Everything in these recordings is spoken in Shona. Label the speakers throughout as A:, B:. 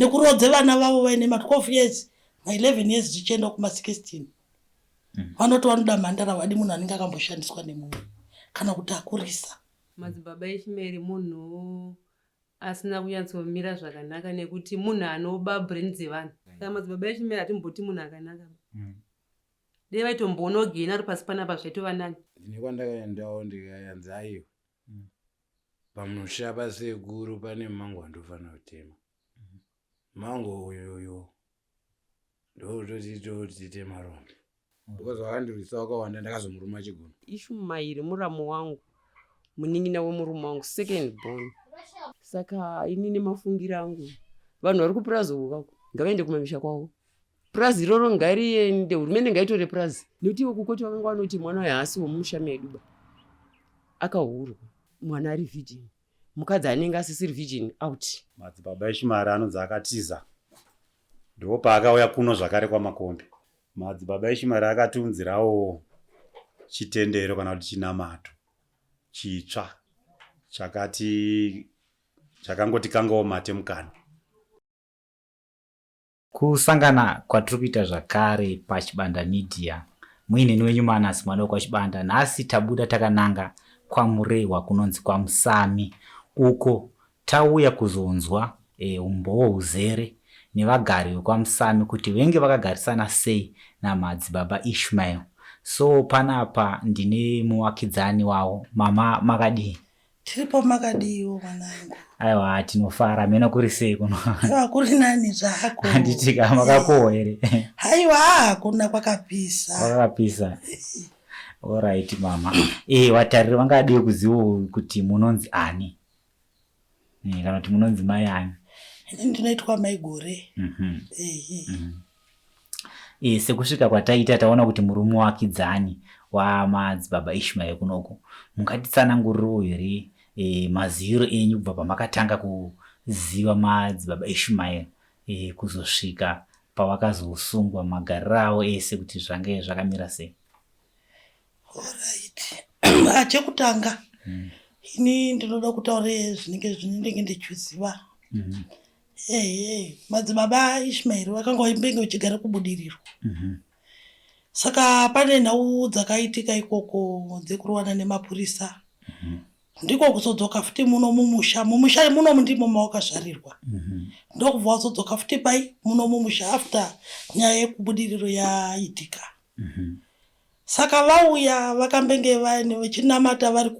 A: Nekuroodze vana vavo vaine ma12 years, ma11 years zvichienda kuma16. Vanoti vanoda mhandara, vadi munhu anenge akamboshandiswa nemumwe kana kuti akurisa.
B: Madzibaba Ishmael munhu asina kunyatsomira zvakanaka nekuti munhu anoba brain dzevanhu. Saka Madzibaba Ishmael hatimboti munhu akanaka. Dai vaitomboona gehena ari pasi panapa zvaitova nani.
C: Ndine kwandakaendawo ndikayanzi aiwa, pamusha pasekuru pane mango wandofanira kutema. Mango uyoyo ndototi tiite marombe because wakandirwisa wakawanda, ndakazomuruma chigunwe.
D: Ishumairi muramu wangu, munin'ina wemurume wangu, second born. Saka inini mafungiro angu, vanhu vari kupurazi uku kako ngavaende kumamisha kwavo. Purazi iroro ngariende, hurumende ngaitore purazi, nekuti ivo kukoti vakanga vanoti mwana uyu haasi wemumusha medu ba, akahurwa, mwana ari virgin, mukadzi anenge asisiri virgin out.
E: Madzibaba Ishmael anonzi akatiza, ndo paakauya kuno zvakare kwaMakombe. Madzibaba Ishmael akatiunzirawo chitendero kana kuti chinamato chitsva chakati chakangoti kangawo mate mukanwa.
F: Kusangana kwatiri kuita zvakare paChibanda Media muineni wenyu Manas mwana wekwaChibanda. Nhasi tabuda takananga kwaMurehwa kunonzi kwaMusami, uko tauya kuzonzwa umbowo huzere nevagari vekwaMusami kuti venge vakagarisana sei naMadzibaba Ishmael. So panapa ndine muwakidzani wavo. Mama, makadii?
A: Tiripo, makadiwo mwanangu?
F: Aiwa, tinofara mena. Kuri sei kuno?
A: Aiwa, kuri nani zvako.
F: Handitika makakohwa here?
A: Haiwa, hakuna, kwakapisa.
F: Kwakapisa. Alright mama, vatariri vangadiwe kuzivawo kuti munonzi ani, kana kuti munonzi mai ani?
A: Ini ndinoitwa Mai Gore. Ehe.
F: Sekusvika kwataita taona kuti muri muwakidzani waMadzibaba Ishmael kunoku. Mungatitsanangurirewo here maziviro enyu kubva pamakatanga kuziva Madzibaba Ishmael kuzosvika pavakazosungwa, magariro avo ese kuti zvange zvakamira sei?
A: Alright, chekutanga ini ndinoda kutaure zvinenge zvinenge ndichiziva. Ehe, Madzibaba Ishmael vakanga vaimbenge vachigara kuBudiriro. Saka pane nhau dzakaitika ikoko dzekurowana nemapurisa, ndiko kuzodzoka futi muno mumusha. Mumusha munomu ndimo mawakazvarirwa. Ndokubva wazodzoka futi pai muno mumusha after nyaya yekuBudiriro yaitika. Saka vauya vakambenge vaine vachinamata vari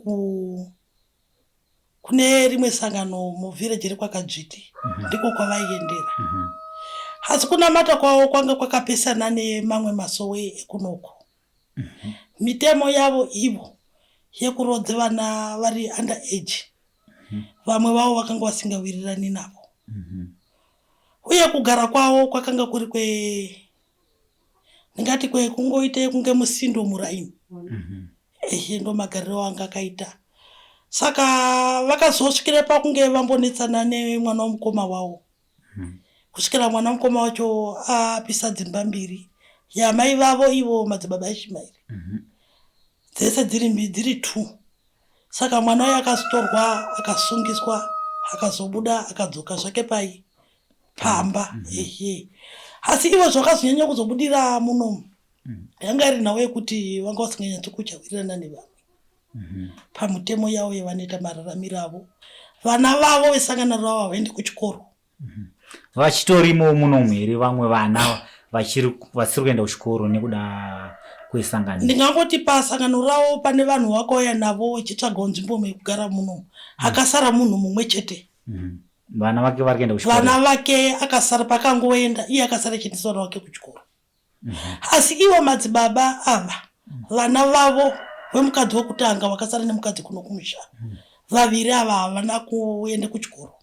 A: kune rimwe sangano muvhireji rekwaKadzviti, ndiko kwavaiendera. Asi kunamata kwavo kwanga kwakapesana nemamwe masowe ekunoko. Mitemo yavo ivo yekurodze vana vari under age, vamwe vavo vakanga vasingawirirani navo. Uye kugara kwavo kwakanga kuri kwe ndingati kwekungoite kunge musindo muraini. Ehe, ndo magariro anga akaita. Saka vakazosvikira pakunge vambonetsana nemwana womukoma wavo, kusvikira mwana mukoma wacho apisa dzimba mbiri yamai vavo ivo Madzibaba Ishimairi, dzese dziri dziri two. Saka mwana uyo akazotorwa, akasungiswa, akazobuda, akadzoka zvake pai pamba. Ehe, asi ivo zvakazonyanya kuzobudira munomu yanga iri nhau yekuti vanga vasinganyatsi kuchawirirana nevamwe pamutemo yavo yavanoita mararamiro avo. Vana vavo vesangano ravo havaendi kuchikoro.
F: Vachitorimo munomu here vamwe vana vachiri vasiri kuenda kuchikoro nekuda kwesangano?
A: Ndingangoti pasangano ravo pane vanhu vakauya navo vachitsvagawo nzvimbo yekugara munomu. Akasara munhu mumwe chete.
F: Vana vake vari kuenda kuchikoro?
A: Vana vake akasara pakangoenda iye, akasara achiendesa vana vake kuchikoro. Asi ivo madzibaba ava, vana vavo vemukadzi wekutanga vakasara nemukadzi kuno kumusha, vaviri ava havana kuenda kuchikoro,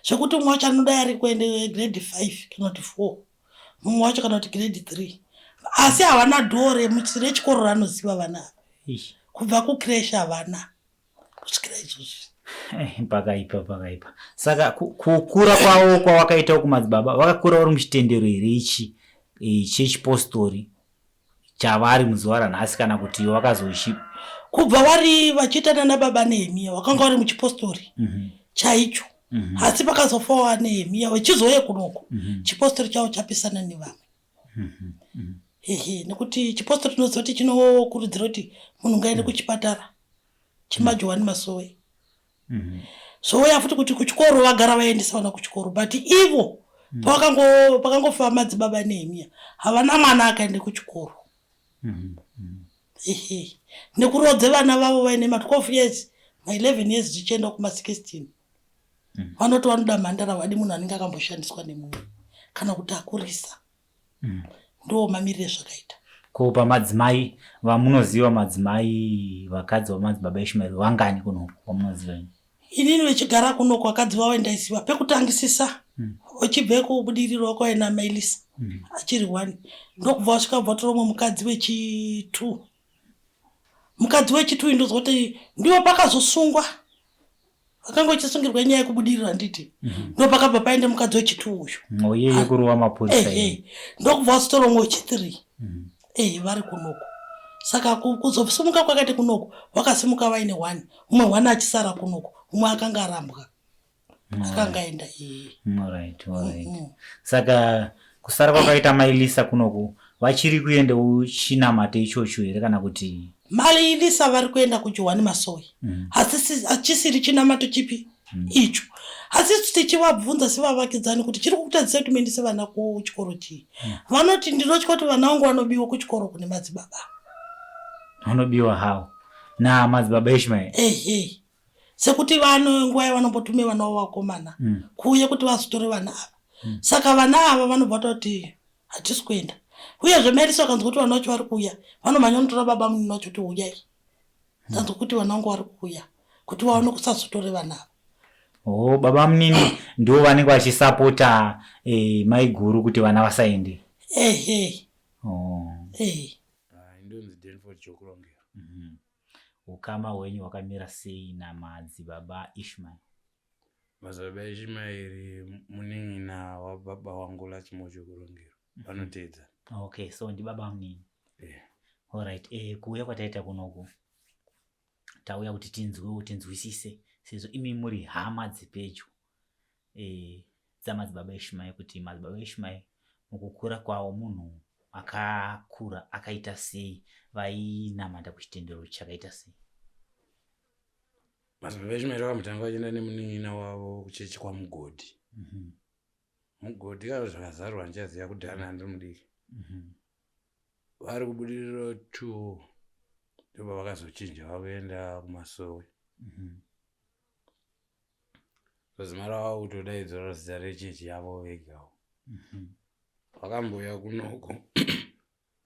A: zvekuti mumwe wacho anodai ari kuende grade 5 kana kuti 4, mumwe wacho kana kuti grade 3, asi havana dhoo rechikoro ranoziva vana ava. Kubva kucreche havana kusvikira izvozvi.
F: Pakaipa, pakaipa. Saka kukura kwavo kwawakaita kumadzibaba, vakakura vari muchitendero here ichi chechipostori chavari muzuva ranhasi, kana kuti vakazochi
A: Kubva vari vachiitana nababa Nehemiya, vakanga vari muchipostori chaicho. mm -hmm. Asi pakazofawo Nehemiya vechizouye kunoko mm -hmm. Chipostori chavo chapisana nevamwe. mm -hmm. Ehe, nekuti chipostori tinoziva kuti chinokurudzira kuti munhu ngaende mm -hmm. kuchipatara chemajohani Masowe. mm -hmm. Zvouya futi kuti kuchikoro vagara vaendesa vana kuchikoro, but ivo pakangofa madzibaba Nehemiya havana mwana akaende kuchikoro. mm -hmm. Ehe, nekurodze vana vavo vaine ma12 years, ma11 years zvichienda kuma16. Vanoti vanoda mhandara, vadi munhu anenge akamboshandiswa nemunhu kana kuti akurisa. Ndo mamirire zvakaita.
F: Ko pamadzimai vamunoziva, madzimai vakadzi vamadzibaba Ishmaeri vangani kuno vamunoziva imi?
A: Inini vechigara kuno kwakadzi vavo ndaisiva pekutangisisa uchibve kubudiriro wakaenda Mailisa achiri one, ndokubva wasvika bva watora umwe mukadzi wechi2. Mukadzi wechi2 ndozwa kuti ndiwo pakazosungwa, akanga uchisungirwa nyaya yekubudirira, handiti? Ndo pakabva paende mukadzi wechi2 uyu.
F: Oye, yekurova mapurisa.
A: Ehe, ndokubva wazotora umwe wechi3. Ehe, vari kunoko. Saka kuzosimuka kwakaite kunoko, vakasimuka vaine one, umwe one achisara kunoko, umwe akanga arambwa, akanga aenda iye.
F: Alright. Saka kusara kwakaita Mailisa kunoku, vachiri kuendawo chinamato ichocho here kana kuti?
A: Mailisa vari kuenda kuJohani Masowe, asi hachisiri chinamato chipi icho. Asi tichivabvunza sevavakidzani kuti chiri kukutadzisai kuti muendese vana kuchikoro chii, vanoti ndinotya kuti vana vangu vanobiwa kuchikoro kune madzibaba.
F: Vanobiwa hawo namadzibaba Ishmael?
A: Ehe, sekuti vano nguva yavanombotume vana vavo vakomana kuuye kuti vazotore vana ava. Saka vana ava vanobva vatoti hatisi kuenda. Uyezve Mailisa vakanzwa kuti vana vacho vari kuuya, vanomhanya kunotora baba munini vacho kuti uyai, ndanzwa kuti vana vangu vari kuuya, kuti vaone kusazotore vana ava.
F: Oh, baba munini ndivo vanenge vachisapota maiguru kuti vana vasaende?
A: Ehe.
F: Oh.
A: Ehe.
C: Ndonzi Denford Chokurongera.
F: Ukama hwenyu hwakamira sei namadzibaba Ishmael?
C: Madzibaba Ishmaeri munin'ina wababa wangu Lachimo Chokurongera, vanoteedza.
F: Okay, so ndibaba munini?
C: Yeah.
F: Alright, kuuya kwataita kunoku, tauya kuti tinzwewo, tinzwisise, sezvo imi muri hama dzepedyo dzamadzibaba Ishmael, kuti madzibaba Ishmael mukukura kwavo munhu akakura akaita sei, vainamata kuchitendero chakaita sei?
C: Madzibaba Ishmaeri vakambotanga vachienda nemunin'ina wavo kuchechi kwaMugodhi. Mugodhi kana zvakazarwa ndichaziva kudhana, ndiri mudiki. Vari kubudiriro two ndobva vakazochinja vakuenda kumasowe. Zima ravo kutodaidzwa zita rechechi yavo vegawo. Vakambouya kunoku,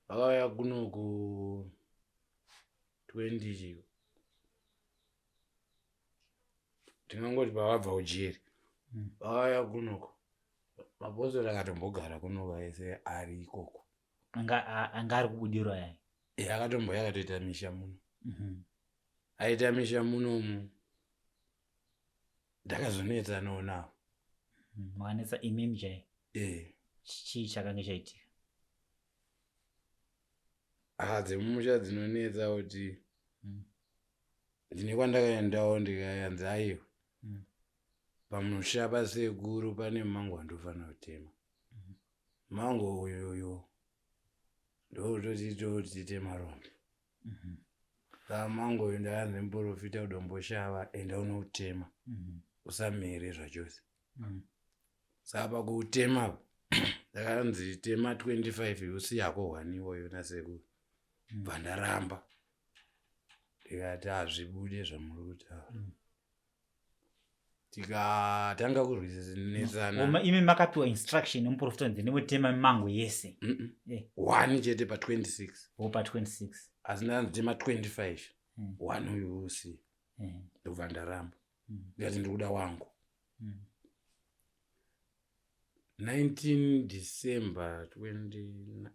C: vakauya kunoku 20 chiko, tingangoti pavabva kujeri vakauya kunoko. Mapostori akatombogara kunoko ese ari ikoko.
F: Anga ari kubudirwa yai?
C: Akatombouya akatoita misha muno. Aita misha munomu, ndakazonetsanawo navo.
F: Makanetsa imimi chai?
C: Eh.
F: Chii chakange chaitika?
C: Ah, dzemumusha dzinonetsa kuti ndine kwandakaendawo, ndikayanzi aiwa, pamusha pasekuru pane mango wandofanira kutema. Mango uyuyu ndototi toti marombe. Saka mango uyu ndakanzi muprofita kuDomboshava, enda unoutema, usamire zvachose. Saka pakuutema ndakanzi tema 25, usiyako one iwoyo nasekuru. Bva ndaramba, ndikati hazvibude zvamuri kutaura. Tikatanga kurwisanetsana.
F: Imi makapiwa instruction nemuprofita kunzi nemutema mimango yese?
C: One chete pa26.
F: O, pa26.
C: Asi ndanzi tema 25, one uyu usi. Ndobva ndaramba, ndikati ndikuda wangu. 19 December 20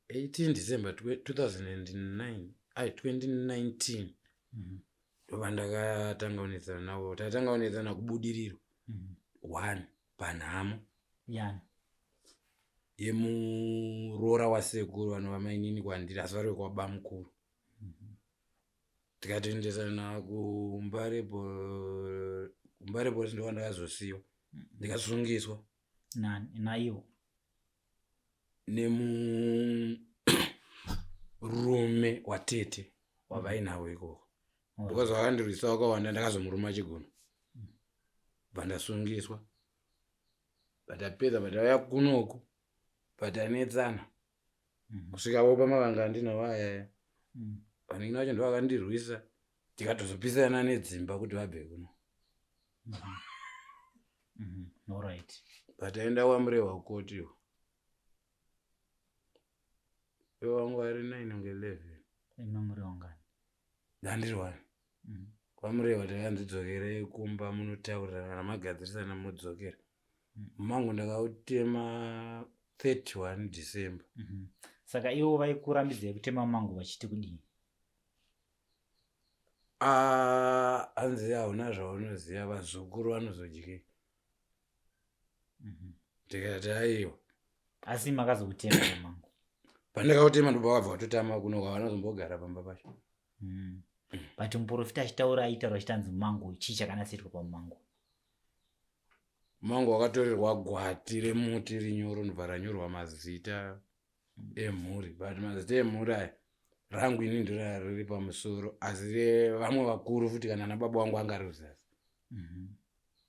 C: 18 December 2009, ai, 2019, ndobva ndakatanga kunetsana navo. Tatanga kunetsana kubudiriro one panhamo
F: Yani?
C: Yemuroora wasekuru vanova mainini kwandiri, asi vari vekwabamukuru. Tikatoendesana kumbare kumbare polisi ndova ndakazosiyiwa ndikasungiswa.
F: Naivo?
C: Nemurume watete wavainavo ikoko, because vakandirwisa vakawanda. Ndakazomuruma chigunwe, bva ndasungiswa. Batapedza, batauya kunoku, batanetsana kusvika vopa mavanga andinawo ayaya. Vanenge vacho ndo vakandirwisa, tikatozopisana nedzimba kuti vabve kuno.
F: Alright.
C: Bataenda kwaMurehwa kotiwo, ivo vangu vari 9 kunge 11.
F: Imi muri wangani?
C: Ndandiri one. KwaMurehwa takanzi dzokerei kumba munotaurirana, kana magadzirisana mudzokera. Mangu ndakautema 31 December.
F: Saka ivo vaikurambidzai kutema mango vachiti kudii?
C: Ah, hanzi hauna zvaunoziva, vazukuru vanozodyei? Ndikati aiwa.
F: Asi makazoutema mango?
C: Pandakautema ndobva vakabva vatotama kuno, kwavanozombogara pamba pacho.
F: But muprofita achitaura, aitaura achitanzi mango chii chakanasirwa pamumango?
C: Mango wakatorerwa gwati remuti rinyoro, ndobva ranyorwa mazita emhuri, but mazita emhuri aya, rangu ini ndiro riri pamusoro, asi revamwe vakuru futi kana nababa vangu anga ari kuzasi.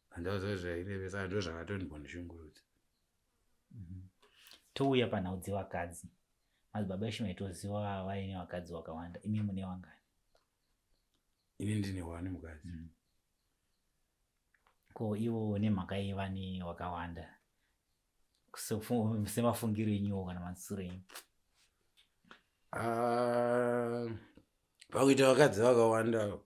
C: Handauziva zvairevesa, ndo zvakatondibondishungurudza.
F: Touya panhau dzevakadzi. Madzibaba Ishmael toziva vaine vakadzi vakawanda. Imi mune wangani?
C: Ini ndine one mukadzi.
F: Ko ivo nemhaka yei vane wakawanda, semafungiro enyuwo kana matsuro enyu?
C: Ah, pakuita vakadzi vakawanda,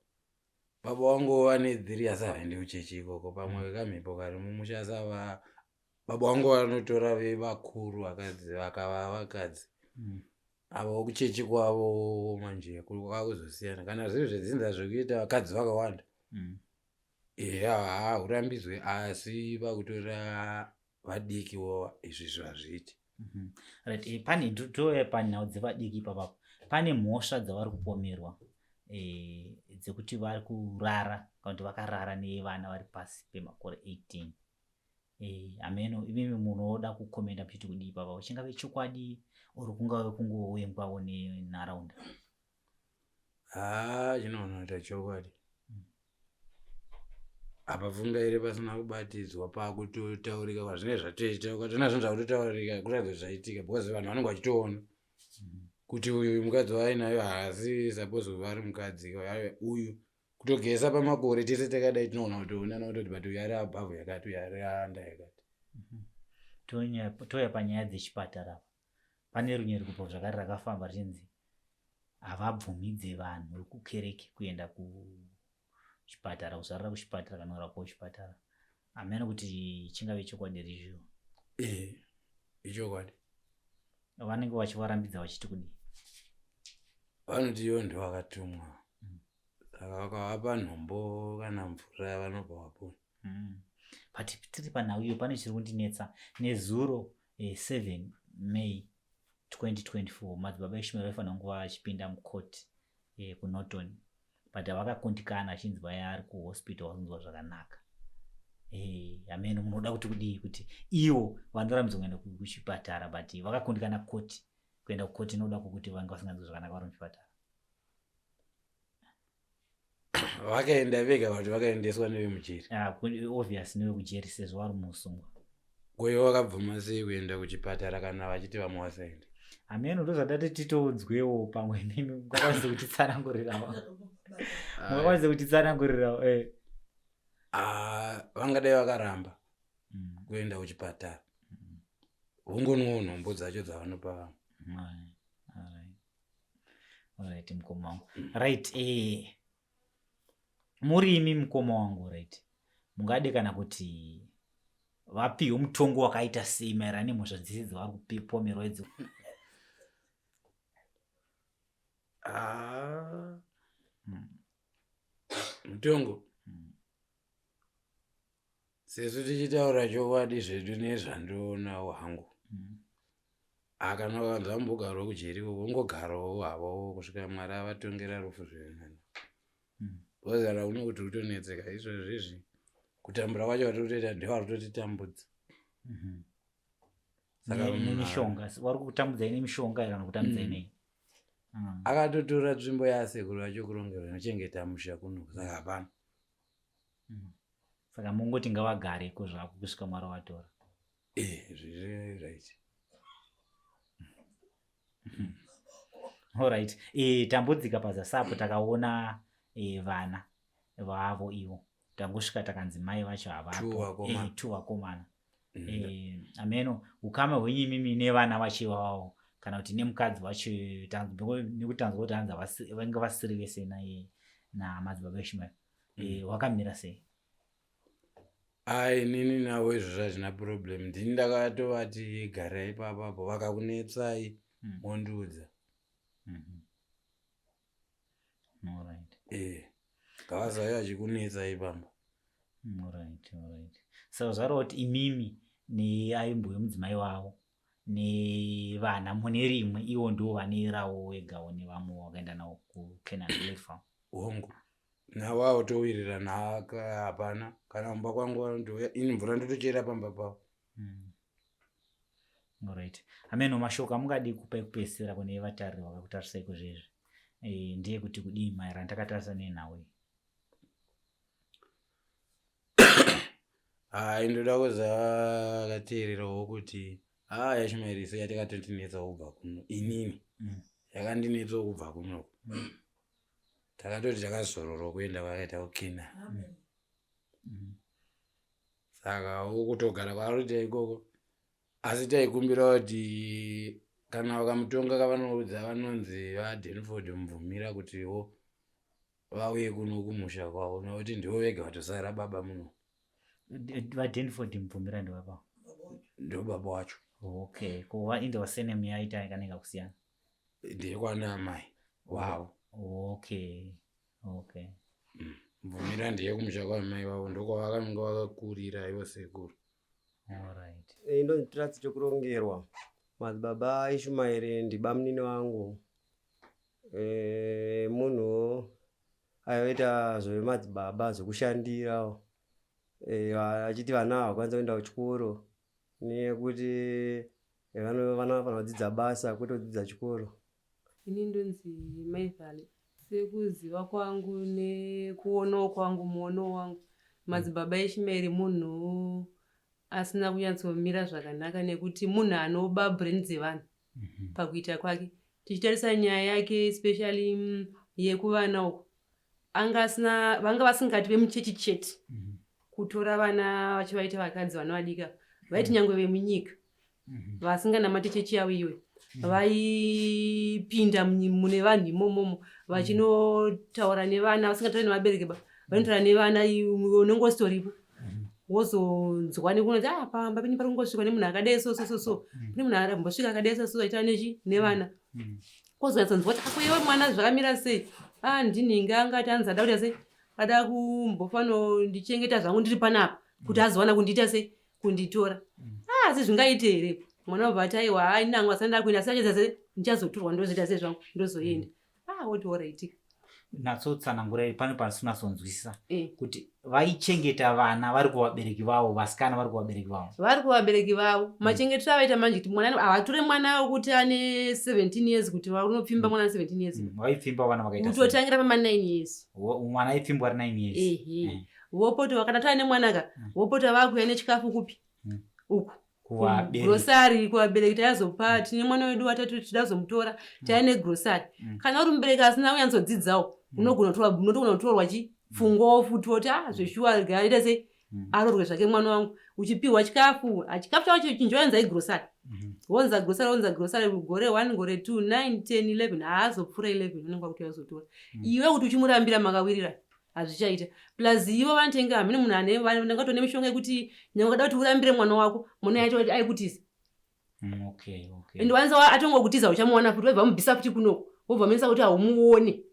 C: baba vangu vane three, asi havaendi kuchechi ikoko. Pamwe kamhepo kari mumusha, asi ava baba vangu vanotora vevakuru vakadzi vakava vakadzi avo kuchechi kwavo. Manje kwakuzosiyana kana zviri zvedzinza zvekuita vakadzi vakawanda. Eya, haurambidzwe, asi pakutora vadikiwo izvi zvazviiti.
F: Right, pane touya panhau dzevadiki ipapapo. Pane mhosva dzavari kupomerwa dzekuti vari kurara kana kuti vakarara nevana vari pasi pemakore 18. Hameno imimi munoda kukomenda muchiti kudii ipapapo? Chingave chokwadi or kungave kungowengwawo nenharaunda?
C: Haa, chinoona kuita chokwadi. Apa funga iri pasina kubatidzwa, pakutotaurika kwazvinenge zvatoita, ukatoona zvinhu zvakutotaurika kuratidza kuti zvaitika, because vanhu vanenge vachitoona kuti uyu mukadzi waainayo haasi suppose kuva ari mukadzi uyu. Kutogesa pamakore tese takadai, tinoona kutoonana kutoti, but uyu ari above yakati, uyu ari under yakati.
F: Touya panyaya dzechipatara apa. Pane runyerekupo zvakare rakafamba richinzi havabvumidze vanhu vekukereke kuenda kuchipatara, kuzvarira kuchipatara kana kurapwa kuchipatara. Hameno kuti chingave chokwadi rizvo?
C: Ee, ichokwadi.
F: Vanenge vachivarambidza vachiti kudii?
C: Vanoti ivo ndo vakatumwa, saka vakavapa nhombo kana mvura vanobva vapona.
F: But tiri panhau iyo, pane chiri kundinetsa. Nezuro 7 May 2024, madzibaba Ishmael vaifanira kunge vachipinda mucourt kuNorton, but havakakundikana, achinzi vaya ari kuhospital vasinzwa zvakanaka. Hameno munoda kuti kudii, kuti ivo vanorambidzwa kuenda kuchipatara but vakakundikana court, kuenda kucourt inoda kwokuti vanga vasinganzwi zvakanaka vari muchipatara?
C: Vakaenda vega kuti vakaendeswa nevemujeri?
F: Ah, obvious nevekujeri sezvo vari musungwa.
C: Koivo vakabvuma sei kuenda kuchipatara kana vachiti vamwe vasaende?
F: Hameno, ndozvadati titoudzwewo pamwe nemi mungakwanise kutitsanangurirawo, mungakwanise kutitsanangurirawo.
C: Ah, vangadai vakaramba kuenda kuchipatara, vongonwawo nhombo dzacho dzavanopa vamwe.
F: Alright, mukoma wangu. Right, murimi mukoma wangu, right, mungade kana kuti vapiwe mutongo wakaita sei maererano nemhosva dzese dzavari kupomerwa idzo?
C: Ah, mutongo, sesu tichitaura chokwadi zvedu nezvandoonawo hangu, akana vakanzi vambogarawo kujeri, vongogarawo havo kusvika Mwari avatongera rufu zvirinani. Because kana kuno kuti kutonetseka izvozvo izvi kutambura kwacho vatiri kutoita ndevari kutotitambudza. Mhm.
F: Saka nemishonga vari kutambudzai nemishonga here kana kutambudzai mm. nei?
C: Mm. Akatotora tsvimbo yasekuru vacho kurongerwa inochengeta musha kuno saka hapana.
F: Mm. Saka mungoti ngavagareko zvako kusvika Mwari watora.
C: Eh, zviri right.
F: Alright. Eh, tambudzika pazasi apo takaona eh, vana vavo ivo tangosvika takanzi mai vacho havapo eh, two vakomana mm. eh, ameno ukama hwenyu imimi nevana vacho ivavawo kana kuti nemukadzi wacho nekuti tanzwa kuti hanzi vanga vasiri vese naye namadzibaba Ishmael mm. eh, wakamira sei?
C: Ai inini navo izvozvo hazvina problem ndini ndakatovati garai ipapapo vakakunetsai mm. mondiudza mm -hmm.
F: Alright.
C: Eh, ngavasave vachikunetsai pamba.
F: Alright, alright. Saka zvareva kuti imimi neaimbove mudzimai wavo nevana mune rimwe ivo ndivo vane ravo vegawo nevamwe vakaenda navo kuCanaan Platform.
C: Hongu. Navo avo towirirana hapana kana kumba kwangu vanotouya ini mvura ndotochera pamba pavo. Mm.
F: Alright. Ameno mashoko amungadi kupa ekupedzisira kune vatariri vakakutarisai kuzvezvi e, ndiye kuti kudii maererano takatarisa nenhau iyi?
C: Hayi ndoda kuziva vakateererawo kuti haa yashumairiso yatakatondinetsawo kubva kuno inini mm. yakandinetsawo kubva kunoko mm. Takatoti takazororwa kuenda kwakaita kukina mm. mm. Saka ukutogara kwaarikuita ikoko asi taikumbira kuti kana vakamutonga kavanoudza vanonzi vadenford mubvumira kutiwo vauye kuno kumusha kwavo nokuti ndivo vega vatosara baba muno.
F: VaDenford Mupfumira ndivapa?
C: Ndivo baba wacho.
F: Okay, ko vainde vasenemu yaita kanenge kusiyana?
C: Ndeyekwana amai wavo.
F: Okay, okay.
C: Mm, Mvumira ndiye kumusha kwaamai vavo ndokwavakange vakakurira ivo sekuru.
F: Alright.
G: Eh, ndonzi Trust Chokurongerwa. Madzibaba Ishumairi ndibamunini wangu. Eh, munhu aiita zvemadzibaba zvekushandira eh, achiti vana havakwanisa kuenda kuchikoro nekuti eh, vana vanofanira kudzidza basa kwete kudzidza chikoro.
B: Ini ndonzi Mai Vale. Sekuziva kwangu nekuonawo kwangu muono wangu madzibaba Ishmael munhu asina kunyatsomira zvakanaka nekuti munhu anoba brain dzevanhu mm -hmm. pakuita kwake tichitarisa nyaya yake especially mm, yekuvana uko anga asina vanga vasingati vemuchechi chete mm -hmm. kutora vana vachivaita vakadzi vana vadika vaiti mm -hmm. nyangwe vemunyika mm -hmm. vasinganamati chechi yavo iwe mm -hmm. vaipinda mune vanhu imomomo vachinotaura nevana vasingatauri nevabereki ba vanotaura nevana unenge usitoripo mhm. wozonzwa nekunoti ah pamba penyu pari kungosvikwa nemunhu akadai so so so so mm. kune munhu ambosvika akadai so so aitaura nechi nevana mm. wozonyatsonzwa kuti akuyewe mwana zvakamira sei ah ndinhingi angati anzi ada kuita sei ada kumbofanondichengeta zvangu ndiri panapa kuti mm. azowana kundiita sei kunditora ah, asi zvingaite here mwana wabva ati aiwa hai nangu asati ndakuenda asi achaita sei ndichazotorwa ndozoita sei zvangu ndozoenda ah woti oraitika
F: natsotsanangura pane pasinasonzwisisa eh. kuti vaichengeta vana vari kuvabereki vavo vasikana vari kuvabereki vavo
B: vari kuvabereki vavo mm. machengetero avaita manje kuti mwana havatore mwana wekuti ane 17 years kuti vanopfimba mm. mwana ane 17 years mm.
F: vaipfimba vana vakaita
B: kutotangira pama 9 years
F: mwana aipfimbwa ari 9 years
B: ehe eh. vopota kana tava nemwana ka vopota vakuya nechikafu kupi uku
F: kuvabereki
B: kuvabereki tayazopa mm. tine mwana wedu watatu tida kuzomutora mm. taya negrosari mm. kana uri mubereki asina kunyatsodzidzawo unogona unotogona kutorwa chi pfungwawo futi woti ah zveshuwa gaita sei arorwe zvake mwana wangu uchipiwa chikafu ah, chikafu chavo chinji waenza igrosari mm-hmm. wonza grosari wonza grosari gore 1 gore 2 9 10 11 haazopfuura 11 unenge wakuti wazotora iwe kuti uchimurambira makawirira hazvichaita plus ivo vanotenga hamene munhu ane vanenge vatone mishonga yekuti nyange ukada kuti urambire mwana wako mwana yacho aikutiza
F: mm, okay, okay.
B: and wanza atongokutiza uchamuwana futi wobva mubvisa futi kunoko wobva muendesa kuti haumuone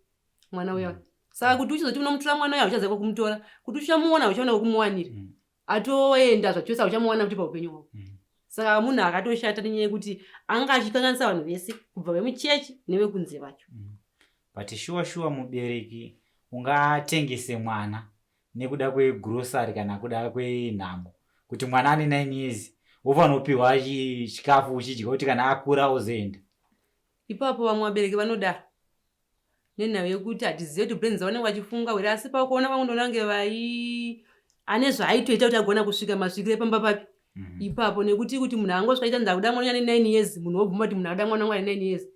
B: mwana uya mm. saka kuti uchizoti unomutora mwana uya hauchaziva kwekumutora kuti uchamuona hauchaona kwekumuwanira mm. atoenda zvachose hauchamuwana futi paupenyu hwako mm. saka munhu akatoshata nenyaya yekuti anga achikanganisa vanhu vese kubva vemuchechi nevekunze vacho
F: mm. But shuwa shuwa mubereki Ungatengese mwana nekuda kwegrocery kana kuda kwenhamo kuti mwana ane 9 years wofanira kupiwa chikafu uchidya kuti kana akura ozoenda.
B: Ipapo vamwe vabereki vanodaro nenhau yekuti hatizive kuti brain dzavo vanenge vachifunga here asi pakuona kwangu ndoona kunge vai ane zvaaitoita kuti agona kusvika masvikiro epamba papi mhm. ipapo nekuti kuti munhu angosvika aita ndakuda mwana ane 9 years munhu wobvuma kuti munhu akuda mwana wangu ane 9 years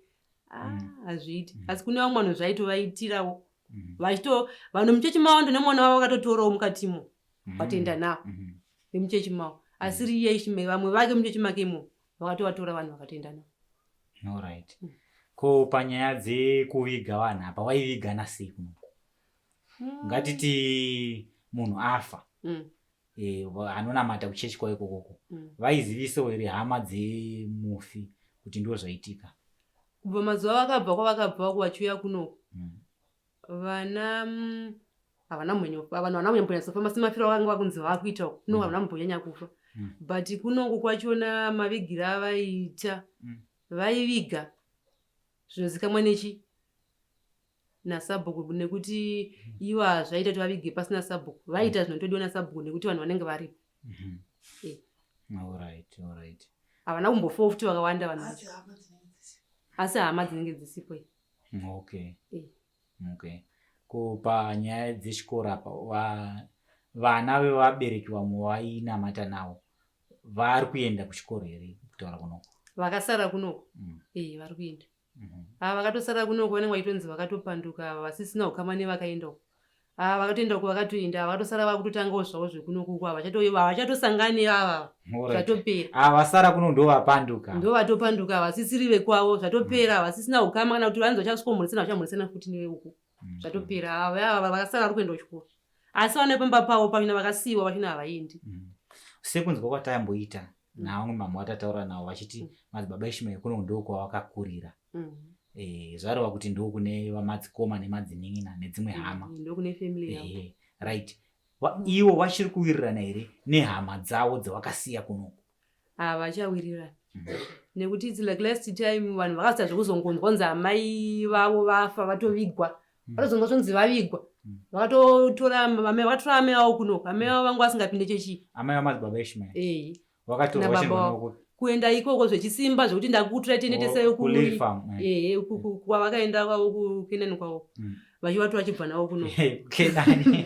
B: ah, mm. hazviiti mm. asi kune vamwe vanhu zvaitovaitirawo mm. vachito vanhu muchechi mavo ndo nemwana wavo vakatotorawo mukatimo vatoenda navo vemuchechi mavo asiri iye ishmael vamwe vake muchechi make imo vakatovatora vanhu vakatoenda navo.
F: Alright. Ko panyaya dzekuviga vanhu apa vaivigana sei kunoku? Ngatiti munhu afa anonamata kuchechi kwavo ikokoko vaizivisawo here hama dzemufi kuti ndo zvaitika?
B: Kubva mazuva vakabva kwavakabva uko vachiuya kunoku vana havana mwenye vanhu havana kunyambonyatsofa semafiro avakanga vakunzi vakuita uku kunoku havana kumbonyanya kufa but kunoku kwachona mavigiro avaiita vaiviga zvinozikamwa nechi nasabhuku nekuti ivo hazvaita kuti vavige pasina sabhuku vaiita zvinotodiwa nasabhuku nekuti vanhu vanenge varipo.
F: Alright, alright.
B: Havana kumbofawo futi vakawanda vanhu vacho asi hama dzinenge dzisipo.
F: Okay. Okay. Ko panyaya dzechikoro apa vana vevabereki vamwe vainamata navo vari kuenda kuchikoro here kutaura kunoko?
B: Vakasara kunoko vari kuenda. Ava vakatosara kunoko vanenge vachitonzi vakatopanduka ava vasisina ukama nevakaenda uko. Ava vakatoenda uko vakatoenda ava vakatosara vakutotangawo zvavo zvekunoku uko havachatosangani ava zvatopera.
F: Ava vasara kuno ndo vapanduka.
B: Ndo vatopanduka havasisiri vekwavo zvatopera havasisina ukama kana kuti vanzi vachasvikomhoresana vachamhoresana futi neveuko. Zvatopera ava vakasara vari kuenda kuchikoro. Asi vana vepamba pavo pachona vakasiyiwa vachona havaendi.
F: Sekunzwa kwatayamboita navamwe mama vatataura navo vachiti madzibaba Ishmael kuno ndo kwavakakurira. Zvareva kuti ndo kune vamadzikoma nemadzinin'ina nedzimwe hama.
B: Ndo kune family yavo.
F: Right. Ivo vachiri kuwirirana here nehama dzavo dzavakasiya kunoku?
B: Havachawirirana. Nekuti it's like last time vanhu vakasita zvekuzongonzwa kunzi amai vavo vafa vatovigwa. Vatozonzwa zvonzi vavigwa. Vakatotora amai vakatora amai vavo kunoku. Amai vavo vangu vasingapinde chechi.
F: Amai vamadzibaba Ishmael. Vakatorwa
B: Nababa
F: vavo.
B: Kupi? Kuenda ikoko zvechisimba zvekuti ndakutora tiendetese
F: Ku Lily Farm.
B: Kwavakaenda kwavo kuKenani kwavo. Vachivatora vachibva navo kuno.
F: Kenani.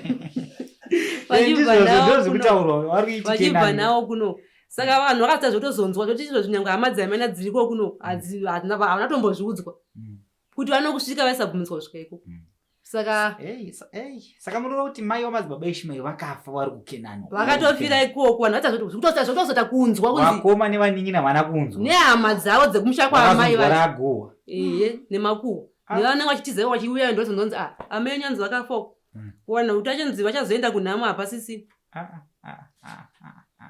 B: Vachibva navo
F: Ndizvo zvekutaurwa vari kuiti
B: vachibva
F: Kenani.
B: navo kuno. Saka vanhu vakasita zvotozonzwa zvoti izvo zvinyangwe hama dzaimana dziriko kuno havana tombozviudzwa. Kuti vanokusvika vaisabvumidzwa kusvika ikoko. Saka
F: Saka munoreva kuti mai vamadzibaba Ishmael vakafa vari kuKenani.
B: Vakatofira ikoko vanhu vacha zvotozota kunzwa kunzi
F: vakoma nevanin'ina vana kunzwa.
B: Nehama dzavo dzekumusha kwaamai
F: Vakazonzwa
B: vacho.
F: raguwa.
B: Ehe, nemakuhwa. Nevanenge vachitiza vachiuya ndozonzonzi amai nyanzi vakafa uko. Kuwana kuti achanzi vachazoenda kunhamo hapasisina.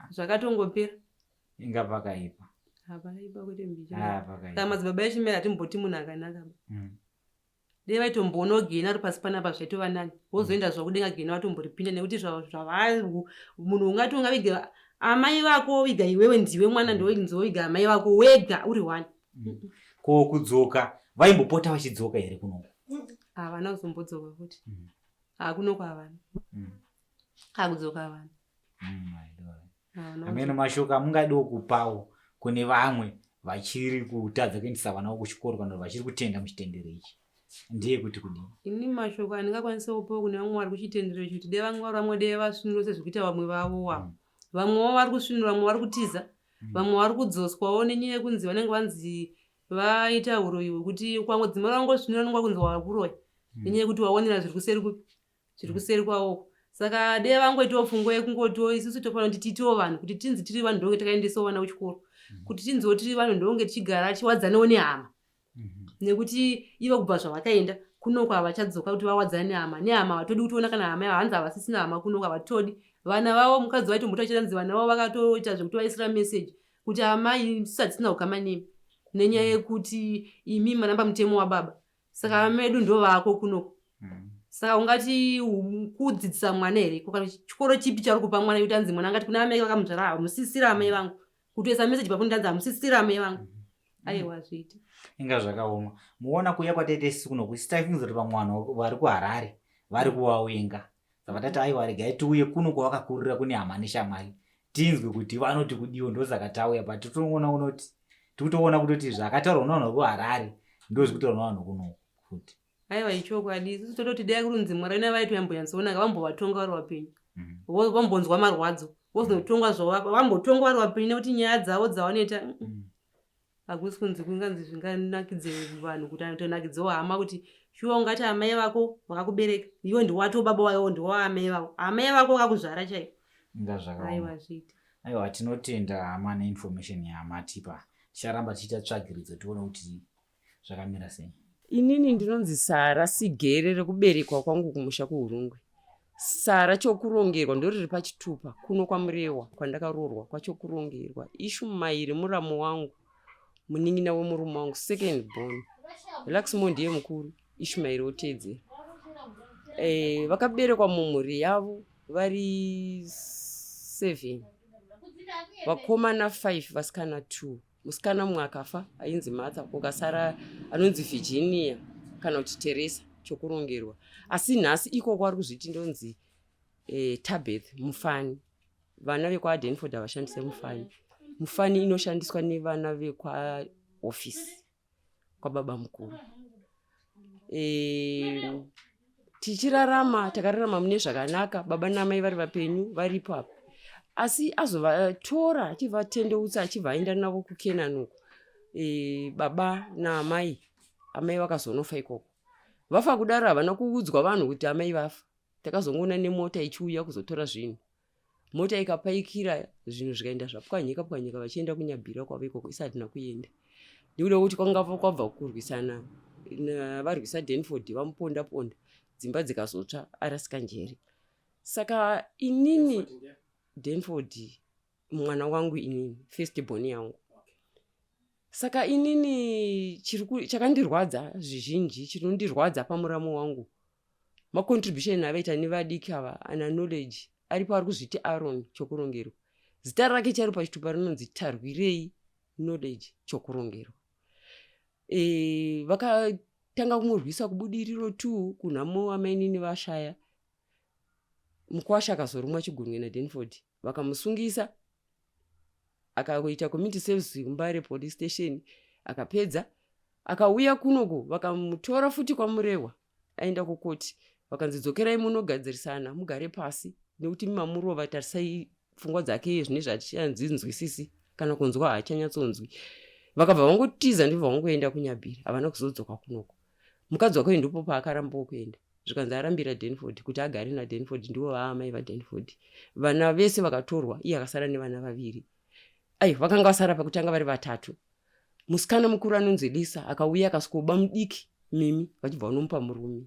B: Zvakatongopera.
F: Inga pakaipa.
B: Pakaipa kwete mbichana.
F: Pakaipa.
B: Saka madzibaba Ishmael hatimboti munhu akanaka. Dai vaitomboona gena ari pasi panapa zvaitova nani. Wozoenda zvavo kudenga gena vatomboripinda nekuti zvava munhu ungati ungaviga amai vako viga iwewe ndiwe mwana ndoviga amai vako wega uri one.
F: Ko kudzoka vaimbopota vachidzoka here kunoku?
B: Havana kuzombodzoka futi. Hakunoko havana. Hakudzoka havana.
F: Ameno mashoko amungadiwo kupawo kune vamwe vachiri kutadza kuendesa vana vavo kuchikoro kana vachiri kutenda muchitendero ichi ndiye kuti kudini?
B: Ini mashoko andingakwanisa kupawo kune vamwe vari kuchitendero ichi kuti dai vamwe vari vamwe dai vasvinura sezvikuita vamwe vavo wavo. Vamwewo vari kusvinura, vamwe vari kutiza, vamwe vari kudzoswawo nenyaya yekunzi vanenge vanzi vaita huroyi hwekuti ukangodzimara wangosvinura unenge wakunzi wakuroya nenyaya yekuti waonera zviri kuseri kupi zviri kuseri kwavo. Saka dai vangoitawo pfungwa yekungotiwo isusu tofanira kuti tiitewo vanhu kuti tinzi tiri vanhu ndonge takaendesawo vana kuchikoro kuti tinziwo tiri vanhu ndonge tichigara tichiwadzanawo nehama nekuti ivo kubva zvavakaenda kunoko havachadzoka kuti vawadzane nehama nehama havatodi kutoona kana hama yavo hanzi havasisina hama kunoko havatodi vana vavo mukadzi vaitomboita chiranzi vana vavo vakatoita zvekutovaisira message kuti amai isu hatisina ukama nemi nenyaya yekuti imi maramba mutemo wababa saka amai edu ndo vako kunoko. Saka ungati kudzidzisa mwana here kana chikoro chipi chauri kupa mwana kuti anzi mwana angati kuna amai vakamuzvara hamusisira amai vangu kutoisa message pafoni anzi hamusisira amai vangu aiwa hazviiti.
F: Inga zvakaoma. Muona kuuya kwataita isusu kunoku isu taifungidzira kuti vamwe vanhu vari kuHarare vari kuvawenga. Saka tati aiwa regai tiuye kuno kwavakakurira kune hama neshamwari tinzwe kuti vanoti kudiwo ndosaka tauya but tinoona unoti tikutoona kutoti zvakataurwa nevanhu vekuharare ndozvikutaurwa nevanhu kuno futi.
B: Aiwa ichokwadi isusu tototi dai kurunzi mwari vana vaito yambonyatsoonaka vambovatonga vari vapenyu mhm. vambonzwa marwadzo vozotongwa zvavo vambotongwa vari vapenyu nekuti nyaya dzavo dzavanoita mm. Hakusi kunzi kunganzi zvinganakidze vanhu kuti anotonakidzewo hama kuti shuwa ungati amai vako vakakubereka iwe ndiwato baba wayo ndiwaamai vako amai vako vakakuzvara chaivo.
F: Inga zvakaoma. Aiwa
B: zviite.
F: Aiwa tinotenda hama neinformation yamatipa. Ticharamba tichiita tsvagiridzo tione kuti zvakamira sei.
D: Inini ndinonzi Sara Sigere rekuberekwa kwangu kumusha kuHurungwe. Sara Chokurongerwa ndoriri pachitupa kuno kwaMurewa kwandakaroorwa kwaChokurongerwa. Ishumairi muramu wangu munin'ina wemurume wangu second born. Luxmore ndiye mukuru Ishumairi oteedzera. Eh, vakaberekwa mumhuri yavo vari 7 vakomana 5 vasikana 2. Musikana mumwe akafa ainzi Martha kukasara anonzi Virginia kana kuti Teresa chokurongerwa. Asi nhasi ikoko ari kuzviti ndonzi eh, Tabeth Mufani. Vana vekwaDenford havashandise Mufani. Mufani inoshandiswa nevana vekwaofisi kwababa mukuru. E, tichirarama takararama mune zvakanaka baba namai vari vapenyu varipo apa asi azovatora achivatendeutsa achibva aenda navo kukenani uko e, baba naamai amai vakazonofa ikoko vafa kudaro havana kuudzwa vanhu kuti amai vafa takazongoona nemota ichiuya kuzotora zvinhu mota ikapaikira zvinhu zvikaenda zvapwanyika pwanyika vachienda kunyabhira kwavo ikoko isati nakuenda nekuda kwekuti kwanga kwabva kurwisana varwisa denford vamuponda ponda dzimba dzikazotsva arasika njere saka inini denford mwana wangu inini first born yangu saka inini chakandirwadza zvizhinji chinondirwadza pamuramo wangu macontribution avaita nevadiki ava ana knowledge aripo ari kuzviti aron chokurongerwa zita rake chairo pachitupa rinonzi tarwirei knowledge chokurongerwa e, vakatanga kumurwisa kubudiriro t kunhamo amainini vashaya mukwasha akazorumwa chigunwe nadenford vakamusungisa akaita community service kumbare police station akapedza akauya kunoku vakamutora futi kwamurehwa aenda kukoti vakanzi dzokerai munogadzirisana mugare pasi nekuti mamurova tarisai pfungwa dzake zvine zvatichanzinzwisisi kana kunzwa haachanyatsonzwi vakabva vangotiza ndibva vangoenda kunyabhira havana kuzodzoka kunoko mukadzi wake ndipo paakarambawo kuenda zvikanzi arambira Denford kuti agare naDenford ndivo vaamai vaDenford vana vese vakatorwa iye akasara nevana vaviri ai vakanga vasara pakutanga vari vatatu musikana mukuru anonzi Lisa akauya akasvikoba mudiki Mimi vachibva vanomupa murume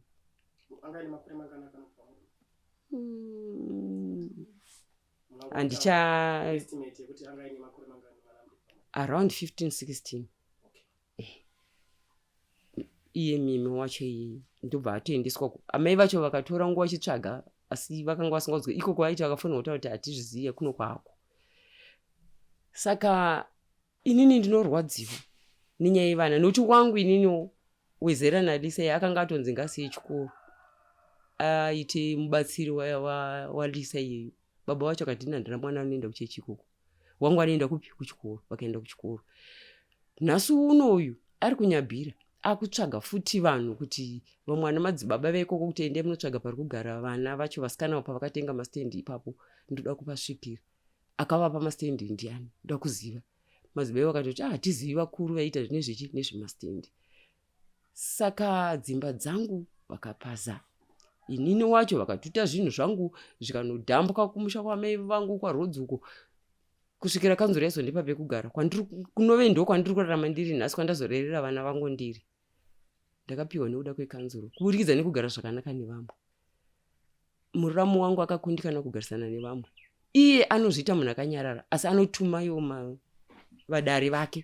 D: handicha around 15 16 eh, iye mimi wacho iyeye ndobva atoendeswa amai vacho vakatora nguva vachitsvaga asi vakanga vasingaudzwe iko kwaiti vakafonera kutaura kuti hatizvizive kuno kwako saka inini ndinorwadziwa nenyaya yevana nokuti wangu ininiwo wezera nalisa iye akanga atonzi ngasiye chikoro aite mubatsiri walisa wa, wa iyeyo baba vacho akati ini handina mwana anoenda kuchechi ikoko wangu anoenda kupi kuchikoro vakaenda kuchikoro nhasi uno uyu ari kunyabhira akutsvaga futi vanhu kuti vamwe ana madzibaba veikoko kuti endai munotsvaga pari kugara vana vacho vasikana pavakatenga mastendi ipapo ndoda kupasvikira akavapa mastendi ndiani ndoda kuziva madzibaba vakatoti ah hatizivi vakuru vaiita zvine zvechi nezvemastendi Saka dzimba dzangu vakapaza inini wacho vakatuta zvinhu zvangu zvikanodhambwa kumusha kwamai vangu kwaRhodes uko kusvikira kanzuro yaizondipa pekugara kunove ndokwandiri kurarama ndiri nhasi kwandazorerera vana vangu ndiri ndakapiwa nekuda kwekanzuro kuburikidza nekugara zvakanaka nevamwe muramu wangu akakundikana kugarisana nevamwe iye anozviita munhu akanyarara asi anotuma iwo vadare vake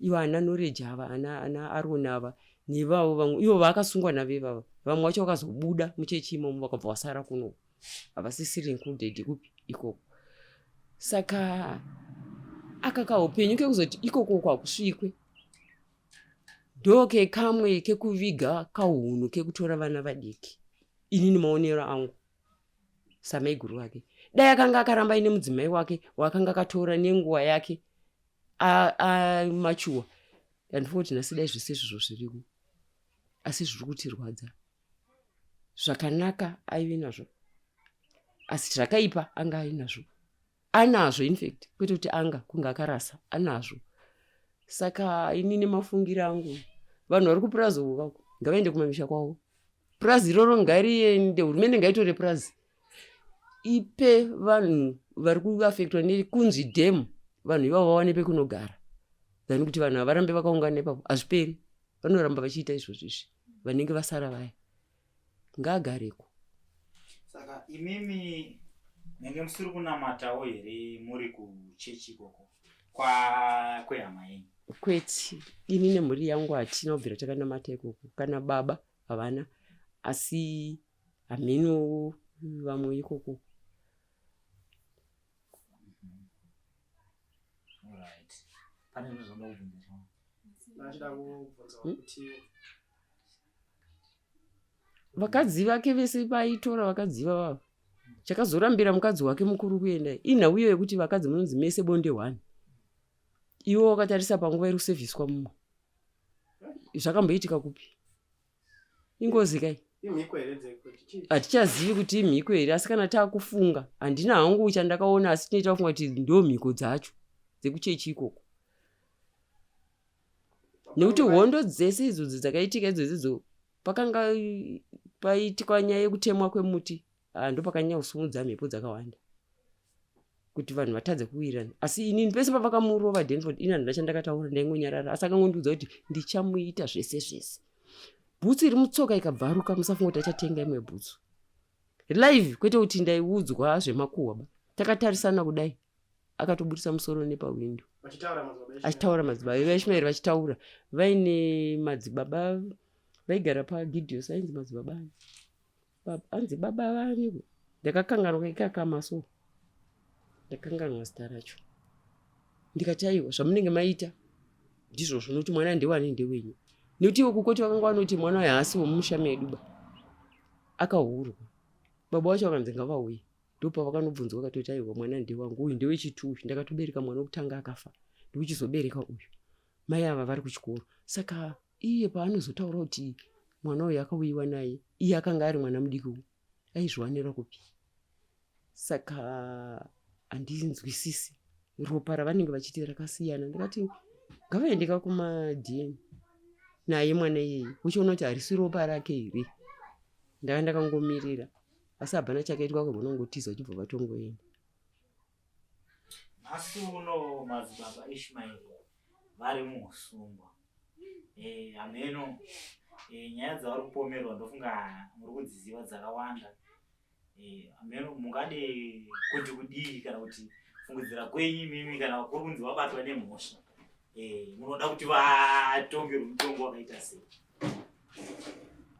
D: ivo ana noreji ava ana, ana aroni ava nevavo vamwe ivo vaakasungwa navo ivava vamwe vacho vakazobuda muchechi imomo vakabva vasara kuno havasisiri included kupi ikoko saka aka kaupenyu kekuzoti ikoko uko hakusvikwe ndokekamwe kekuviga kahunhu kekutora vana vadiki. Inini maonero angu samaiguru vake, dai akanga akaramba aine mudzimai wake waakanga akatora nenguva yake amachuwa, handifunga kuti nhasi dai zvese izvozvo zviriko, asi zviri kutirwadza. Zvakanaka aive nazvo, asi zvakaipa anga ainazvo, anazvo infact, kwete kuti anga kunge akarasa, anazvo. Saka ini nemafungiro angu, vanhu vari kupurazi uko kako ngavaende kumamisha kwavo. Purazi iroro ngariende, hurumende ngaitore purazi ipe vanhu vari kuafektwa nekunzi dhemu, vanhu ivavo vawane pekunogara, than kuti vanhu havarambe vakaungana ipapo. Hazviperi, vanoramba vachiita izvozvo izvi. Vanenge vasara vaya ngaagareko.
F: Saka imimi menge musiri kunamatawo here muri kuchechi ikoko kwehama yenyu?
D: Kwete, ini nemhuri yangu hatina kubvira takanamata ikoko, kana baba havana, asi hameno vamwe ikoko.
F: Alright. Pane zvinoda kubvunza chama?
H: Ndachida kubvunza kuti
D: Vakadzi vake vese vaitora vakadzi vavava, chakazorambira mukadzi wake mukuru kuenda inhau iyo yekuti vakadzi munonzi mese bonde one, iwe wakatarisa panguva iri kusevhiswa mumwe. Zvakamboitika kupi? Ingozi kai?
H: Imhiko here dzekuti chii?
D: Hatichazivi kuti imhiko here, asi kana taakufunga, handina hangu chandakaona, asi tinoita kufunga kuti ndo mhiko dzacho dzekuchechi ikoko, nekuti hondo dzese idzodzo dzakaitika idzodzo idzo pakanga paitikwa nyaya yekutemwa kwemuti, ndopakanyanya kusimudza mhepo dzakawanda kuti vanhu vatadze kuwirirana. Asi inini pese pavakamurova Denford, ini handina chandakataura, ndaingonyarara, asi akangondiudza kuti ndichamuita zvese zvese. Bhutsu iri mutsoka ikabvaruka, musafunga kuti achatenga imwe bhutsu live, kwete kuti ndaiudzwa zvemakuhwa ba. Takatarisana kudai, akatoburisa musoro nepawindo
H: vachitaura madzibaba Ishmael.
D: Achitaura madzibaba vaIshmaeri, vachitaura vaine madzibaba vaigara paGideos, ainzi madzibaba ani? Anzi baba vani, ndakakanganwa ikakama, so ndakanganwa zita racho. Ndikati aiwa, zvamunenge maita ndizvozvo, nokuti mwana ndewani? Ndewenyu. Nekuti ivo kukoti vakanga vanoti mwana uyu haasi wemumusha medu ba, akahurwa. Baba vacho vakanzi ngavauye, ndopavakanobvunzwa, vakatoti aiwa, mwana ndewangu uyu, ndewechitu uyu, ndakatobereka mwana wekutanga akafa, ndikuchizobereka uyu, mai ava vari kuchikoro. Saka iye paanozotaura kuti mwana uyu akauyiwa naye, iye akanga ari mwana mudiki uyu, aizviwanira kupi? Saka handinzwisisi ropa ravanenge vachiti rakasiyana. Ndikati ngavaendeka kumaDN naye mwana iyeye, uchiona kuti harisi ropa rake here. Ndanga ndakangomirira, asi hapana chakaitwa, kagona kungotiza uchibva vatongoenda.
F: Nhasi uno madzibaba Ishmael vari muusungwa. Hameno nyaya dzavari kupomerwa, ndofunga muri kudziziva dzakawanda. Hameno mungade kuti kudii, kana kuti fungidzira kwenyu imimi, kana kuri kunzi vabatwa nemhosva, munoda kuti vatongerwe mutongo wakaita sei?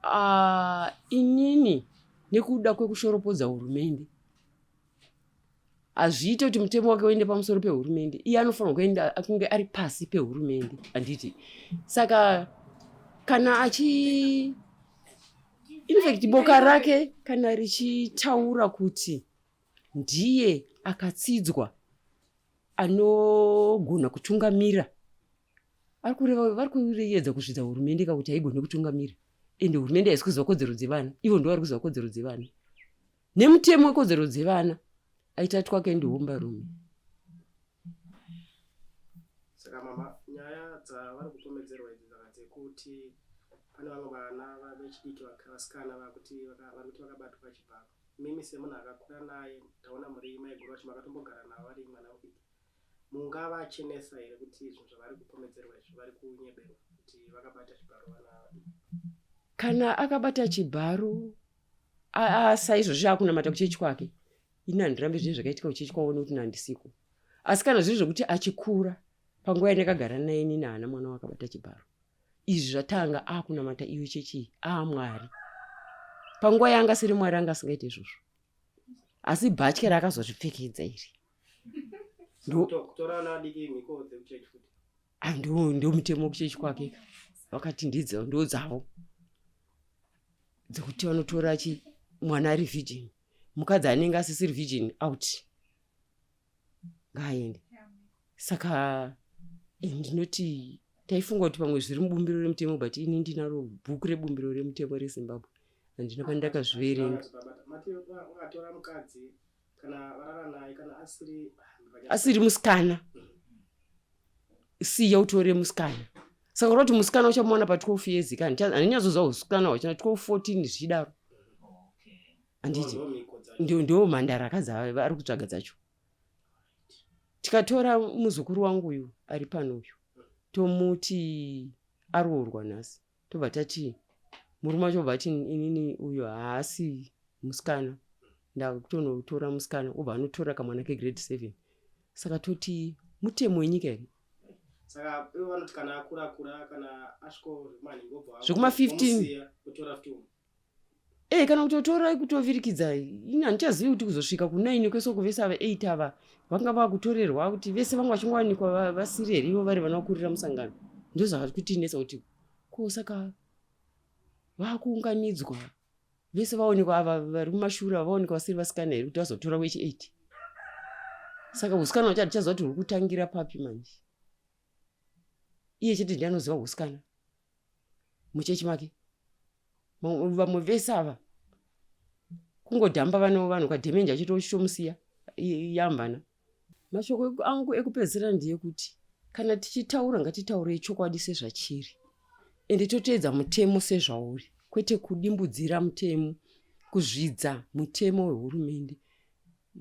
D: Ah, inini nekuda kwekushoropodza hurumende, hazviite kuti mutemo wake uende pamusoro pehurumende. Iye anofanirwa kuenda kunge ari pasi pehurumende, handiti? Saka kana achi infact boka rake kana richitaura kuti ndiye akatsidzwa anogona kutungamira, ari kureva vari kuedza kuzvidza hurumende kakuti haigoni kutungamira, ende hurumende haisi kuziva kodzero dzevana, ivo ndo vari kuziva kodzero dzevana nemutemo wekodzero dzevana. Aita twake ndihombarume.
H: Saka mama, nyaya dzavari kupomedzerwa idzi dzaka dzekuti pane vamwe vana vechidiki vasikana vakuti vari kuti vakabatwa chibharo, mimi semunhu akakura naye, taona muri maiguru vacho, makatombogara navo vari mwana mudiki, mungavachenesa here kuti zvinhu zvavari kupomedzerwa izvi vari kunyeberwa kuti vakabata chibharo vana vadiki?
D: Kana akabata chibharo saizvozvi akunamata kuchechi kwake, ini handirambi zvinhu zvakaitika kuchechi kwavo nekuti nandisiko. Asi kana zviri zvekuti achikura panguva yandakagara naye, inini haana mwana wakabata chibharo. Izvi zvatanga akunamata iyo chechi iyi, aamwari. Panguva yaanga asiri mwari anga asingaite izvozvo, asi bhatya raakazozvipfekedza iri
H: Kutora vana vadiki mhiko dzekuchechi futi?
D: Ah, ndo mutemo wekuchechi kwake ka. Vakati ndidzo ndo dzavo dzekuti vanotora chi mwana ari virgin mukadzi anenge asisiri virgin out ngaaende saka eh, ndinoti taifunga kuti pamwe zviri mubumbiro remutemo but ini ndinaro bhuku rebumbiro remutemo rezimbabwe handina pandakazviverenga asiri musikana siya utore musikana saka ura kuti musikana uchamuwana pa 12 years ka handinyatsoziva usikana hwachona 12 14 zvichidaro handiti ndiwo mhandara akadzi ari kutsvaga dzacho tikatora muzukuru wangu uyu ari pano uyu tomuti aroorwa nhasi tobva tati murume wacho obva ati inini uyu haasi musikana ndakutonotora musikana obva anotora kamwana kegrade seven saka toti mutemo wenyika here
H: saka ivo vanoti kana akura kura kana asviko zvekumaniobva
D: zvekuma 15 Ee kana kutotora kutovirikidza ini handichazivi kuti kuzosvika kunaini kwese kuvese ava 8 ava vanga vakutorerwa kuti vese vanga vachingowanikwa vasiri here ivo vari vana vakurira musangano ndozvakakutinetsa kuti ko saka vakuunganidzwa vese vaonekwa ava vari mumashure ava vaonekwa vasiri vasikana here kuti vazotora wechi 8 saka usikana wacho handichaziva kuti huri kutangira papi manje iye chete ndiye anoziva usikana muchechi make vamwe vese ava kungodhamba vano vanhu kadhemenja achitomusiya yambana mashoko angu ekupedzisira ndeyekuti kana tichitaura ngatitaurei chokwadi sezvachiri ende toteedza mutemo sezvauri kwete kudimbudzira mutemo kuzvidza mutemo wehurumende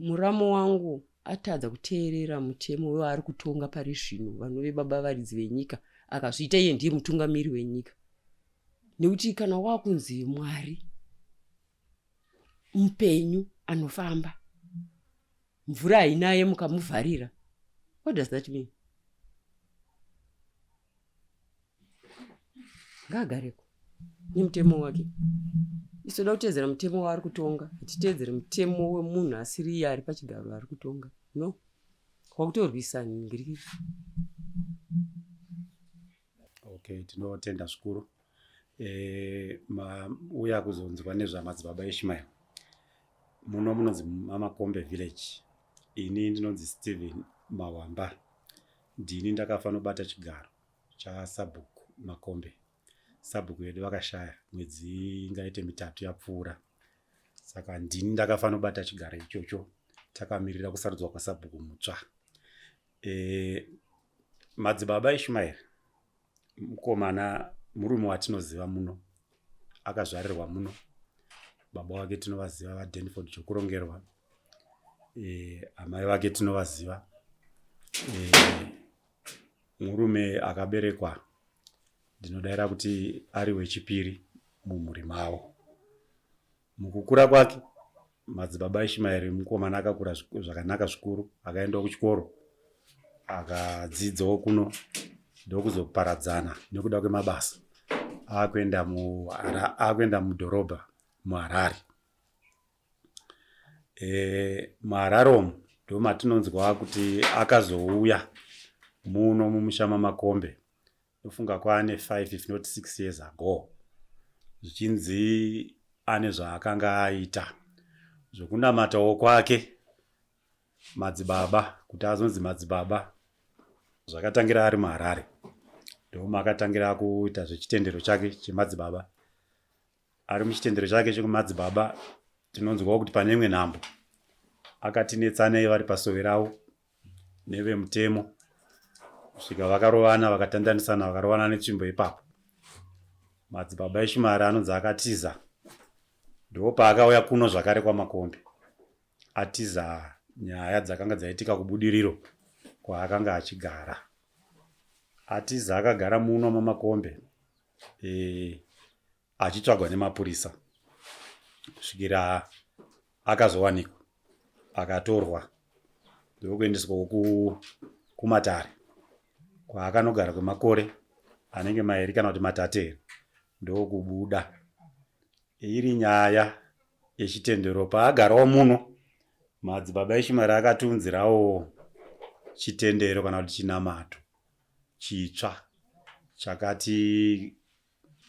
D: muramo wangu atadza kuteerera mutemo wewaari kutonga pari zvino vanove baba varidzi venyika akazviita iye ndiye mutungamiri wenyika nekuti kana wakunzi mwari mupenyu anofamba mvura hainaye mukamuvharira what does that mean ngaagareko nemutemo wake isu toda kuteedzera mutemo waari kutonga hatiteedzere mutemo wemunhu asiri iye ari pachigaro ari kutonga no wakutorwisa ngirikiri
E: okay tinotenda zvikuru e, mauya kuzonzwa nezvamadzibaba ishmael muno munonzi mamakombe village ini ndinonzi stephen mawamba ndini ndakafanobata chigaro chasabhuku Makombe. Sabhuku vedu vakashaya mwedzi ingaite mitatu yapfuura, saka ndini ndakafanobata chigaro ichocho takamirira kusarudzwa kwasabhuku mutsva. E, madzibaba Ishmael mukomana murume watinoziva muno akazvarirwa muno baba wake tinovaziva vadenford chokurongerwa e, amai vake tinovaziva e, Murume akaberekwa ndinodaira kuti ari wechipiri mumhuri mavo. Mukukura kwake madzibaba Ishimaeri mukomana akakura zvakanaka zvikuru akaendawo kuchikoro akadzidzawo kuno ndokuzoparadzana nekuda kwemabasa akuenda mudhorobha muHarare. E, muHarare umu ndomatinonzwa kuti akazouya muno mumusha maMakombe ndofunga kwaane 5 if not 6 years ago zvichinzi ane zvaakanga aita zvokunamatawo kwake madzibaba kuti azonzi madzibaba zvakatangira ari muHarare ndomakatangira kuita zvechitendero chake chemadzibaba Ari muchitendero chake chekumadzibaba tinonzwawo kuti pane imwe nhambo akatinetsanei vari pasowe ravo nevemutemo kusvika vakarovana vakatandanisana vakarovana netsvimbo ipapo. Madzibaba Ishmael anonzi akatiza ndopaakauya kuno zvakare kwaMakombe atiza nyaya dzakanga dzaitika kubudiriro kwaakanga achigara. Atiza akagara muno maMakombe e, achitsvagwa nemapurisa kusvikira akazowanikwa akatorwa ndokuendeswa kumatare kwaakanogara kwemakore anenge mairi kana kuti matatu here ndokubuda iri nyaya yechitendero paagarawo muno madzibaba ishimari akatiunzirawo chitendero kana kuti chinamato chitsva chakati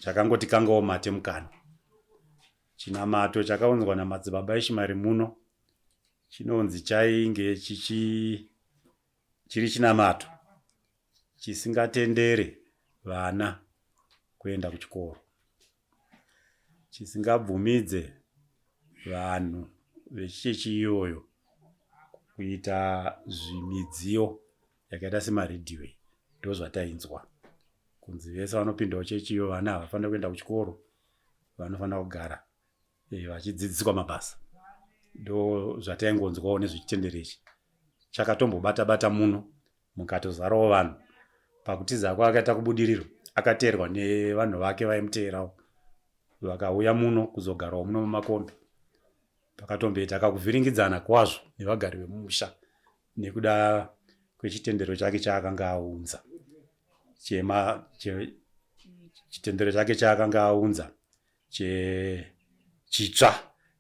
E: chakangoti kangawo mate mukanwa. Chinamato chakaunzwa namadzibaba Ishmaeri muno chinonzi chainge chichi chiri chinamato chisingatendere vana kuenda kuchikoro, chisingabvumidze vanhu vechechi iyoyo kuita zvimidziyo yakaita semaredhiyo iyi. Ndozvatainzwa kunzi vese vanopindawo chechi iyo vana havafanira kuenda kuchikoro, vanofanira kugara eh, vachidzidziswa mabasa. Ndo zvataingonzwawo nezvechitendero ichi chakatombobata bata muno mukatozarawo vanhu. Pakutiza kwaakaita kubudiriro akateerwa nevanhu vake vaimuteerawo vakauya muno kuzogarawo muno mumakombe. Pakatomboita kakuvhiringidzana kwazvo nevagari vemumusha nekuda kwechitendero chake chaakanga aunza chema che, chitendero chake chaakanga aunza chitsva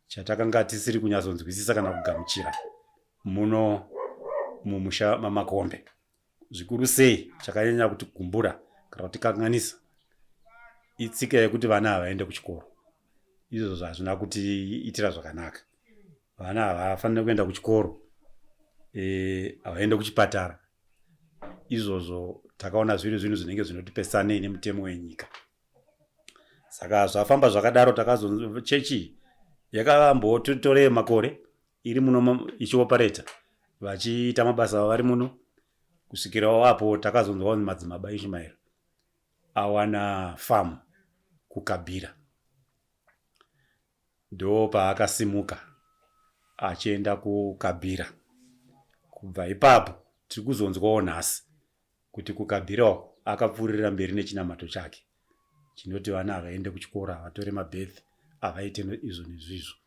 E: chatakanga tisiri kunyatsonzwisisa kana kugamuchira muno mumusha mamakombe zvikuru sei chakanyanya kutigumbura kana kutikanganisa itsika yekuti vana havaende kuchikoro izvozvo hazvina kutiitira zvakanaka vana havafaniri kuenda kuchikoro eh, havaende e, kuchipatara izvozvo takaona zviri zvinhu zvinenge zvinotipesanei nemutemo wenyika saka zvafamba zvakadaro takazo chechi yakambotitorei makore iri muno ichiopareta vachiita mabasa avari muno kusvikirawo apo takazonzwa kunzi madzimaba Ishmael awana farm kukabhira ndopaakasimuka achienda kukabhira kubva ipapo tiri kuzonzwawo nhasi kuti kukabhira uko akapfuurira mberi nechinamato chake chinoti vana havaende kuchikoro havatore mabirth havaite izvo nezvizvo.